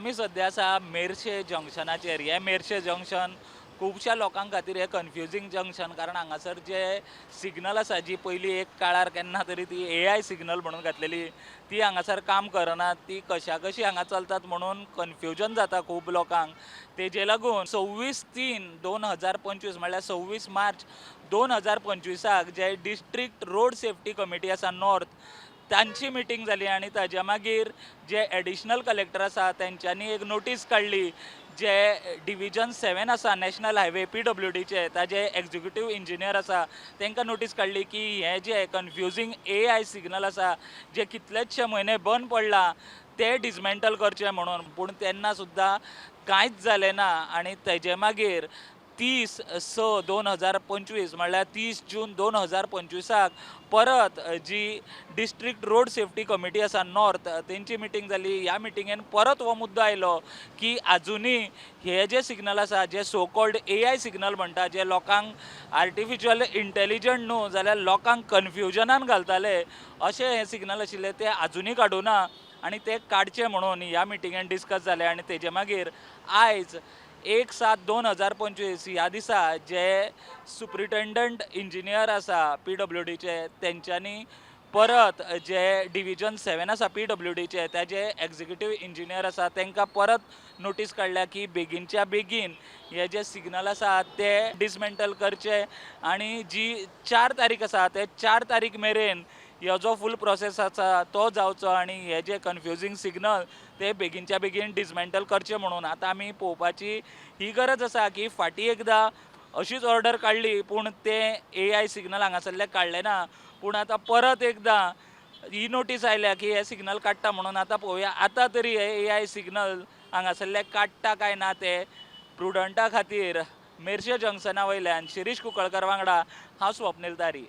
आमी सद्या आसा मेरशे जंक्शनाचेर. हें मेरशे जंक्शन खुबश्या लोकां खातीर हें कन्फ्युजींग जंक्शन, कारण हांगासर जे सिग्नल आसा, जी पयलीं एक काळार केन्ना तरी ती एआय सिग्नल म्हणून घातलेली, ती हांगासर काम करना. ती कशा कशी हांगा चलतात म्हणून कन्फ्युजन जाता खूब लोकांक. तेजे लागून 26/3/2025, म्हणल्यार 26 मार्च 2025 जे डिस्ट्रिक्ट रोड सेफ्टी कमिटी आसा नॉर्थ, तांची मिटींग जाली आनी ताज्या मागीर जे एडिशनल कलेक्टर आसा तेंच्यांनी एक नोटीस काडली. जे डिविजन 7 आसा नॅशनल हायवे पीडब्ल्यूडीचे, ताजे एक्झिक्युटीव इंजिनियर आसा, तांकां नोटीस काडली की हे जे कन्फ्युजींग एआय सिग्नल आसा, जे कितलेचशे म्हयने बंद पडला, ते डिसमेंटल करचे म्हणून. पूण तेन्ना सुद्दां कांयच जालें ना आनी तेजे मागीर 30/6/2025, म्हणल्यार 30 जून 2025 परत जी डिस्ट्रिक्ट रोड सेफ्टी कमिटी आसा नॉर्थ, तेंची मिटींग जाली. ह्या मिटिंगेन परत हो मुद्दो आयलो की आजुनूय हे जे सिग्नल आसा, जे सो कॉल्ड एआय सिग्नल म्हणटा, जे लोकांक आर्टिफिशियल इंटेलिजंट न्हू जाल्यार लोकांक कन्फ्युजनान घालताले, अशे हे सिग्नल आशिल्ले, ते आजुनूय काडूना आनी ते काडचे म्हणून ह्या मिटिंगेन डिस्कस जाले. आनी तेजे मागीर आयज 1/7/2025 ह्या दिसा जे सुप्रिटेंडंट इंजिनियर आसा पीडब्ल्यूडीचे, तेंच्यांनी परत जे डिविजन 7 आसा पीडब्ल्यूडीचे, ताजे एक्झिक्युटीव इंजिनियर आसा, तांकां परत नोटीस काडल्या की बेगीनच्या बेगीन हे जे सिग्नल आसा ते डिसमेंटल करचे आनी जी 4 तारीख आसा ते 4 तारीख मेरेन हो जो फूल प्रोसेस आसा तो जावचो आनी हे जे कन्फ्युजींग सिग्नल ते बेगीनच्या बेगीन डिसमेंटल करचे म्हणून. आतां आमी पळोवपाची ही गरज आसा की फाटीं एकदां अशीच ऑर्डर काडली, पूण ते एआय सिग्नल हांगासरले काडले ना. पूण आतां परत एकदां ही नोटीस आयल्या की हे सिग्नल काडटा म्हणून. आतां पळोवया, आतां तरी हे एआय सिग्नल हांगासरले काडटा काय ना ते. प्रुडंटा खातीर मेरशे जंक्शना वयल्यान शिरीष कुंकळकर वांगडा हांव स्वप्नील तारी.